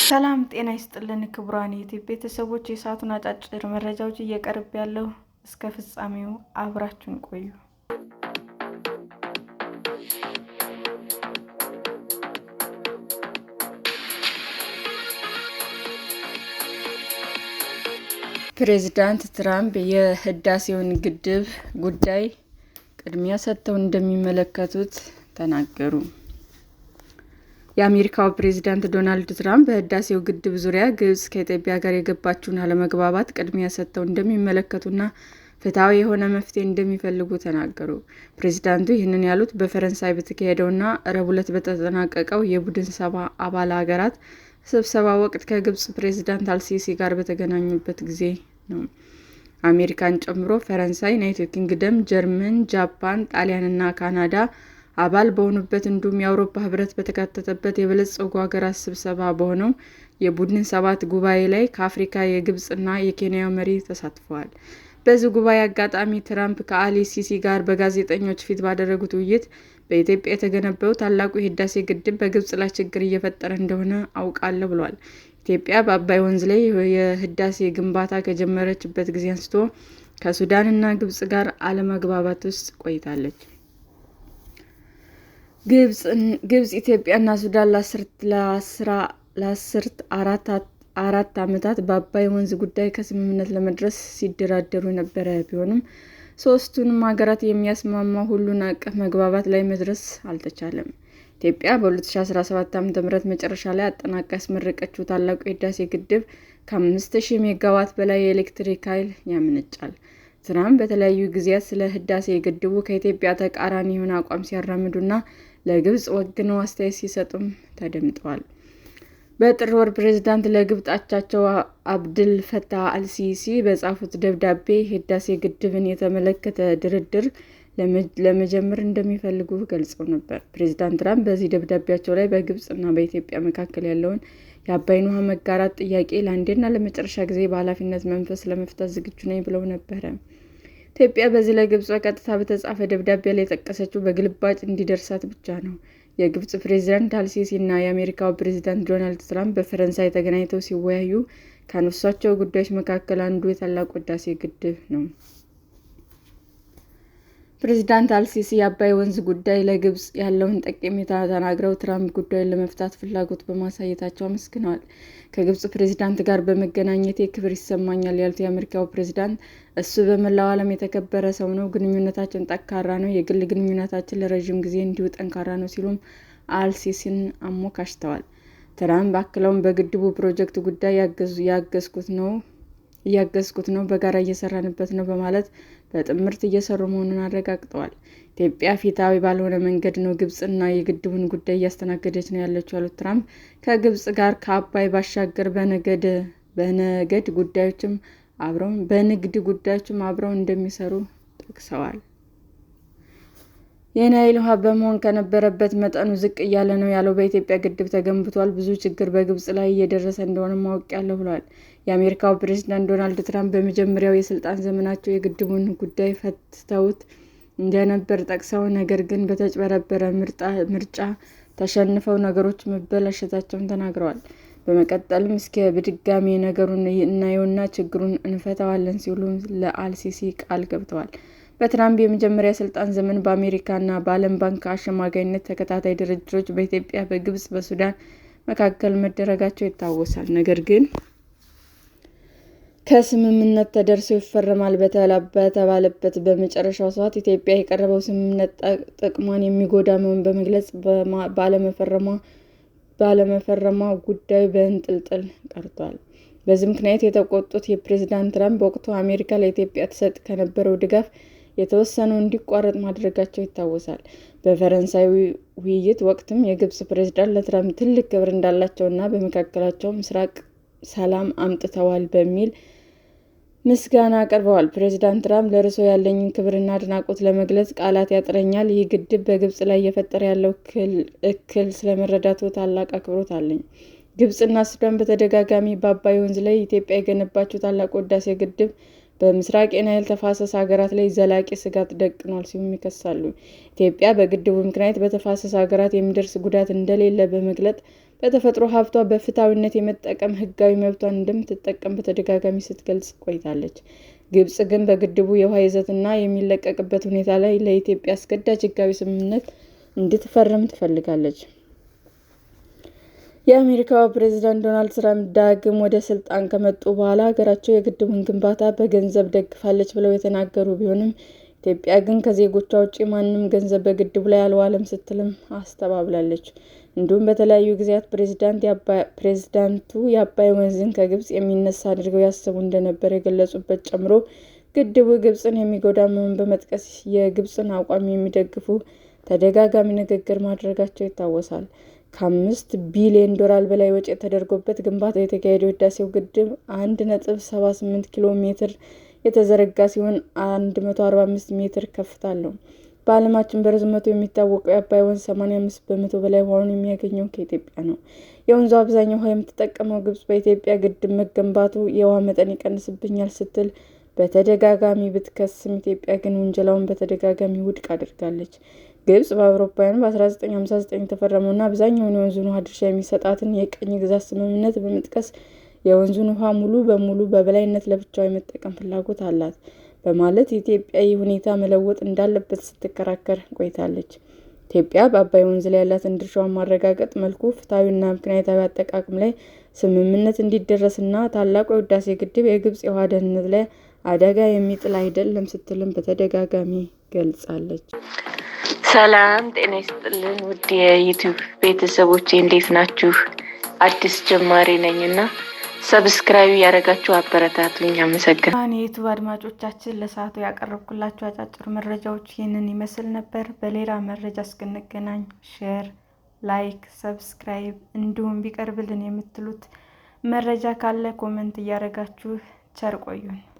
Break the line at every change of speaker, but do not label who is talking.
ሰላም ጤና ይስጥልን ክቡራን ዩቲዩብ ቤተሰቦች፣ የሰዓቱን አጫጭር መረጃዎች እየቀርብ ያለው እስከ ፍጻሜው አብራችሁን ቆዩ። ፕሬዚዳንት ትራምፕ የህዳሴውን ግድብ ጉዳይ ቅድሚያ ሰጥተው እንደሚመለከቱት ተናገሩ። የአሜሪካው ፕሬዚዳንት ዶናልድ ትራምፕ በህዳሴው ግድብ ዙሪያ ግብጽ ከኢትዮጵያ ጋር የገባችውን አለመግባባት ቅድሚያ ሰጥተው እንደሚመለከቱና ፍትሐዊ የሆነ መፍትሔ እንደሚፈልጉ ተናገሩ። ፕሬዚዳንቱ ይህንን ያሉት በፈረንሳይ በተካሄደውና ረቡዕ ዕለት በተጠናቀቀው የቡድን 70 አባል አገራት ስብሰባ ወቅት ከግብጽ ፕሬዚዳንት አልሲሲ ጋር በተገናኙበት ጊዜ ነው። አሜሪካን ጨምሮ ፈረንሳይ፣ ዩናይትድ ኪንግደም፣ ጀርመን፣ ጃፓን፣ ጣሊያን እና ካናዳ አባል በሆኑበት እንዲሁም የአውሮፓ ሕብረት በተካተተበት የበለጸጉ ሀገራት ስብሰባ በሆነው የቡድን 7 ጉባኤ ላይ ከአፍሪካ የግብጽ እና የኬንያው መሪ ተሳትፈዋል። በዚህ ጉባኤ አጋጣሚ ትራምፕ ከአል ሲሲ ጋር በጋዜጠኞች ፊት ባደረጉት ውይይት በኢትዮጵያ የተገነባው ታላቁ የህዳሴ ግድብ በግብጽ ላይ ችግር እየፈጠረ እንደሆነ አውቃለሁ ብለዋል። ኢትዮጵያ በአባይ ወንዝ ላይ የህዳሴ ግንባታ ከጀመረችበት ጊዜ አንስቶ ከሱዳን እና ግብጽ ጋር አለመግባባት ውስጥ ቆይታለች። ግብጽ፣ ኢትዮጵያና ሱዳን ለአስርት አራት ዓመታት በአባይ ወንዝ ጉዳይ ከስምምነት ለመድረስ ሲደራደሩ የነበረ ቢሆንም ሦስቱንም ሀገራት የሚያስማማ ሁሉን አቀፍ መግባባት ላይ መድረስ አልተቻለም። ኢትዮጵያ በ2017 ዓ.ም መጨረሻ ላይ አጠናቃ ያስመረቀችው ታላቁ የህዳሴ ግድብ ከ5000 ሜጋዋት በላይ የኤሌክትሪክ ኃይል ያመነጫል። ትራምፕ በተለያዩ ጊዜያት ስለ ህዳሴ ግድቡ ከኢትዮጵያ ተቃራኒ የሆነ አቋም ሲያራምዱና ለግብጽ ወግነው አስተያየት ሲሰጡም ተደምጠዋል። በጥር ወር ፕሬዚዳንት ለግብጽ አቻቸው አብድል ፈታህ አልሲሲ በጻፉት ደብዳቤ የህዳሴ ግድብን የተመለከተ ድርድር ለመጀመር እንደሚፈልጉ ገልጸው ነበር። ፕሬዚዳንት ትራምፕ በዚህ ደብዳቤያቸው ላይ በግብጽ እና በኢትዮጵያ መካከል ያለውን የአባይን ውሃ መጋራት ጥያቄ ለአንዴና ለመጨረሻ ጊዜ በኃላፊነት መንፈስ ለመፍታት ዝግጁ ነኝ ብለው ነበረ። ኢትዮጵያ በዚህ ለግብጽ በቀጥታ በተጻፈ ደብዳቤ ላይ የጠቀሰችው በግልባጭ እንዲደርሳት ብቻ ነው። የግብጽ ፕሬዚዳንት አልሲሲ እና የአሜሪካው ፕሬዚዳንት ዶናልድ ትራምፕ በፈረንሳይ ተገናኝተው ሲወያዩ ካነሷቸው ጉዳዮች መካከል አንዱ የታላቁ ህዳሴ ግድብ ነው። ፕሬዚዳንት አልሲሲ የአባይ ወንዝ ጉዳይ ለግብጽ ያለውን ጠቀሜታ ተናግረው ትራምፕ ጉዳዩን ለመፍታት ፍላጎት በማሳየታቸው አመስግነዋል። ከግብጽ ፕሬዚዳንት ጋር በመገናኘቴ ክብር ይሰማኛል ያሉት የአሜሪካው ፕሬዚዳንት፣ እሱ በመላው ዓለም የተከበረ ሰው ነው፣ ግንኙነታችን ጠንካራ ነው፣ የግል ግንኙነታችን ለረዥም ጊዜ እንዲሁ ጠንካራ ነው ሲሉም አልሲሲን አሞካሽተዋል። ትራምፕ አክለውም በግድቡ ፕሮጀክት ጉዳይ እያገዝኩት ነው፣ በጋራ እየሰራንበት ነው በማለት በጥምረት እየሰሩ መሆኑን አረጋግጠዋል። ኢትዮጵያ ፍትሃዊ ባልሆነ መንገድ ነው ግብጽና የግድቡን ጉዳይ እያስተናገደች ነው ያለችው ያሉት ትራምፕ ከግብጽ ጋር ከአባይ ባሻገር በንግድ ጉዳዮችም አብረው እንደሚሰሩ ጠቅሰዋል። የናይል ውሃ በመሆን ከነበረበት መጠኑ ዝቅ እያለ ነው ያለው በኢትዮጵያ ግድብ ተገንብቷል። ብዙ ችግር በግብጽ ላይ እየደረሰ እንደሆነ አውቃለሁ ብለዋል። የአሜሪካው ፕሬዚዳንት ዶናልድ ትራምፕ በመጀመሪያው የሥልጣን ዘመናቸው የግድቡን ጉዳይ ፈትተውት እንደነበር ጠቅሰው፣ ነገር ግን በተጭበረበረ ምርጫ ተሸንፈው ነገሮች መበላሸታቸውን ተናግረዋል። በመቀጠልም እስኪ በድጋሚ ነገሩን እናየውና ችግሩን እንፈታዋለን ሲሉ ለአልሲሲ ቃል ገብተዋል። በትራምፕ የመጀመሪያ የሥልጣን ዘመን በአሜሪካና በዓለም ባንክ አሸማጋይነት ተከታታይ ድርድሮች በኢትዮጵያ፣ በግብጽ፣ በሱዳን መካከል መደረጋቸው ይታወሳል። ነገር ግን ከስምምነት ተደርሶ ይፈረማል በተባለበት በመጨረሻው ሰዓት ኢትዮጵያ የቀረበው ስምምነት ጥቅሟን የሚጎዳ መሆኑን በመግለጽ ባለመፈረሟ ጉዳዩ በእንጥልጥል ቀርቷል። በዚህ ምክንያት የተቆጡት የፕሬዝዳንት ትራምፕ በወቅቱ አሜሪካ ለኢትዮጵያ ትሰጥ ከነበረው ድጋፍ የተወሰነው እንዲቋረጥ ማድረጋቸው ይታወሳል። በፈረንሳይ ውይይት ወቅትም የግብጽ ፕሬዝዳንት ለትራምፕ ትልቅ ክብር እንዳላቸውና በመካከለኛው ምስራቅ ሰላም አምጥተዋል በሚል ምስጋና አቅርበዋል። ፕሬዝዳንት ትራምፕ ለእርስዎ ያለኝን ክብርና አድናቆት ለመግለጽ ቃላት ያጥረኛል። ይህ ግድብ በግብጽ ላይ እየፈጠረ ያለው እክል ስለመረዳትዎ ታላቅ አክብሮት አለኝ። ግብፅና ሱዳን በተደጋጋሚ በአባይ ወንዝ ላይ ኢትዮጵያ የገነባችው ታላቁ ሕዳሴ ግድብ በምስራቅ የናይል ተፋሰስ ሀገራት ላይ ዘላቂ ስጋት ደቅኗል ሲሉም ይከሳሉ። ኢትዮጵያ በግድቡ ምክንያት በተፋሰስ ሀገራት የሚደርስ ጉዳት እንደሌለ በመግለጥ በተፈጥሮ ሀብቷ በፍትሐዊነት የመጠቀም ሕጋዊ መብቷን እንደምትጠቀም በተደጋጋሚ ስትገልጽ ቆይታለች። ግብፅ ግን በግድቡ የውሃ ይዘትና የሚለቀቅበት ሁኔታ ላይ ለኢትዮጵያ አስገዳጅ ሕጋዊ ስምምነት እንድትፈርም ትፈልጋለች። የአሜሪካው ፕሬዝዳንት ዶናልድ ትራምፕ ዳግም ወደ ስልጣን ከመጡ በኋላ ሀገራቸው የግድቡን ግንባታ በገንዘብ ደግፋለች ብለው የተናገሩ ቢሆንም ኢትዮጵያ ግን ከዜጎቿ ውጪ ማንም ገንዘብ በግድቡ ላይ አልዋለም ስትልም አስተባብላለች። እንዲሁም በተለያዩ ጊዜያት ፕሬዝዳንቱ የአባይ ወንዝን ከግብፅ የሚነሳ አድርገው ያስቡ እንደነበር የገለጹበት ጨምሮ ግድቡ ግብፅን የሚጎዳ መሆኑን በመጥቀስ የግብፅን አቋም የሚደግፉ ተደጋጋሚ ንግግር ማድረጋቸው ይታወሳል። ከ5 ቢሊዮን ዶላር በላይ ወጪ ተደርጎበት ግንባታው የተካሄደው የህዳሴው ግድብ 1.78 ኪሎ ሜትር የተዘረጋ ሲሆን 145 ሜትር ከፍታ አለው። በዓለማችን በርዝመቱ የሚታወቀው የአባይ ወንዝ 85% በላይ ውሃውን የሚያገኘው ከኢትዮጵያ ነው። የወንዙ አብዛኛው ውሃ የምትጠቀመው ግብፅ በኢትዮጵያ ግድብ መገንባቱ የውሃ መጠን ይቀንስብኛል ስትል በተደጋጋሚ ብትከስም ኢትዮጵያ ግን ውንጀላውን በተደጋጋሚ ውድቅ አድርጋለች። ግብፅ በአውሮፓውያኑ በ1959 የተፈረመውና አብዛኛውን የወንዙን ውሃ ድርሻ የሚሰጣትን የቅኝ ግዛት ስምምነት በመጥቀስ የወንዙን ውሃ ሙሉ በሙሉ በበላይነት ለብቻዋ የመጠቀም ፍላጎት አላት በማለት ኢትዮጵያ ይህ ሁኔታ መለወጥ እንዳለበት ስትከራከር ቆይታለች። ኢትዮጵያ በአባይ ወንዝ ላይ ያላትን ድርሻዋን ማረጋገጥ መልኩ ፍትሐዊና ምክንያታዊ አጠቃቀም ላይ ስምምነት እንዲደረስና ታላቁ የህዳሴ ግድብ የግብፅ የውሃ ደህንነት ላይ አደጋ የሚጥል አይደለም ስትልም በተደጋጋሚ ገልጻለች።
ሰላም ጤና ይስጥልን ውድ የ YouTube ቤተሰቦቼ እንዴት ናችሁ? አዲስ ጀማሪ ነኝ እና subscribe ያደረጋችሁ አበረታቱኝ። አመሰግናለሁ።
የ YouTube አድማጮቻችን ለሰዓቱ ያቀረብኩላችሁ አጫጭር መረጃዎች ይህንን ይመስል ነበር። በሌላ መረጃ እስክንገናኝ share፣ like፣ subscribe እንዲሁም ቢቀርብልን የምትሉት መረጃ ካለ comment እያደረጋችሁ ቸር ቆዩን።